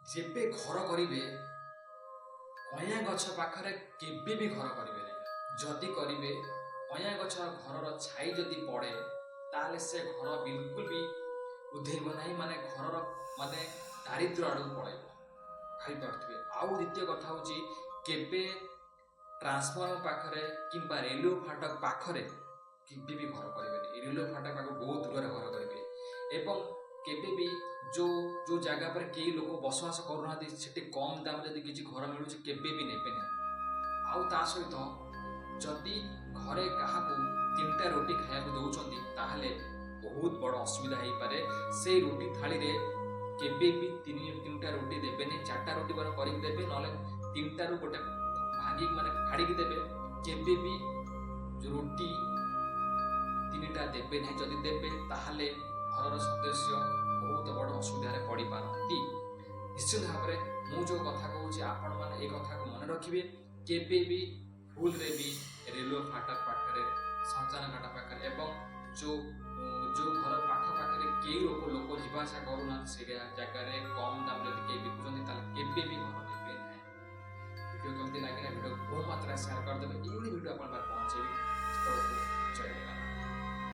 ଯେବେ ଘର କରିବେ, କଇଁଆ ଗଛ ପାଖରେ କେବେ ବି ଘର କରିବେ ନାହିଁ। ଯଦି କରିବେ, କଇଁଆ ଗଛର ଘରର ଛାଇ ଯଦି ପଡ଼େ, ତାହେଲେ ସେ ଘର ବିଲକୁଲ ବି ଉଧେଇବ ନାହିଁ, ମାନେ ଘରର ମାନେ ଦାରିଦ୍ର୍ୟ ଆଡ଼କୁ ପଳେଇବ, ଭାବିପାରୁଥିବେ। ଆଉ ଦ୍ୱିତୀୟ କଥା ହେଉଛି, କେବେ ଟ୍ରାନ୍ସଫର୍ମର ପାଖରେ କିମ୍ବା ରେଲୱେ ଫାଟକ ପାଖରେ କେବେ ବି ଘର କରିବେନି। ରେଲୱେ ଫାଟକ ପାଖକୁ ବହୁତ ଦୂରରେ ଘର କରିବେ ଏବଂ କେବେ ବି ଯେଉଁ ଯେଉଁ ଜାଗା ଉପରେ କେହି ଲୋକ ବସବାସ କରୁନାହାନ୍ତି, ସେଠି କମ୍ ଦାମରେ ଯଦି କିଛି ଘର ମିଳୁଛି, କେବେ ବି ନେବେ ନାହିଁ। ଆଉ ତା ସହିତ ଯଦି ଘରେ କାହାକୁ ତିନିଟା ରୁଟି ଖାଇବାକୁ ଦେଉଛନ୍ତି, ତାହେଲେ ବହୁତ ବଡ଼ ଅସୁବିଧା ହେଇପାରେ। ସେଇ ରୁଟି ଥାଳିରେ କେବେ ବି ତିନିଟା ରୁଟି ଦେବେନି। ଚାରିଟା ରୁଟି ବରଂ କରିକି ଦେବେ, ନହେଲେ ତିନିଟାରୁ ଗୋଟେ ଭାଙ୍ଗିକି ମାନେ ଫାଡ଼ିକି ଦେବେ। କେବେ ବି ରୁଟି ତିନିଟା ଦେବେ ନାହିଁ। ଯଦି ଦେବେ, ତାହେଲେ ଘରର ସଦସ୍ୟ ବହୁତ ବଡ଼ ଅସୁବିଧାରେ ପଡ଼ିପାରନ୍ତି। ନିଶ୍ଚିତ ଭାବରେ ମୁଁ ଯେଉଁ କଥା କହୁଛି, ଆପଣମାନେ ଏ କଥାକୁ ମନେ ରଖିବେ। କେବେ ବି ଭୁଲରେ ବି ରେଲୱେ ଫାଟକ ପାଖରେ, ଶ୍ମଶାନ ଘାଟ ପାଖରେ ଏବଂ ଯେଉଁ ଯେଉଁ ଘର ପାଖ ପାଖରେ କେହି ଲୋକ ଯିବା ଆସିବା କରୁନାହାନ୍ତି, ସେ ଜାଗାରେ କମ୍ ଦାମରେ ଯଦି କେହି ବିକୁଛନ୍ତି, ତାହେଲେ କେବେ ବି ଘର ନେବେ ନାହିଁ। ଭିଡ଼ିଓ କେମିତି ଲାଗିଲା? ଭିଡ଼ିଓ ବହୁ ମାତ୍ରାରେ ସେୟାର କରିଦେବେ। ଏଇଭଳି ଭିଡ଼ିଓ ଆପଣଙ୍କ ପାଖରେ ପହଞ୍ଚେଇବି। ସେତେବେଳକୁ ଜୟ ଜଗନ୍ନାଥ।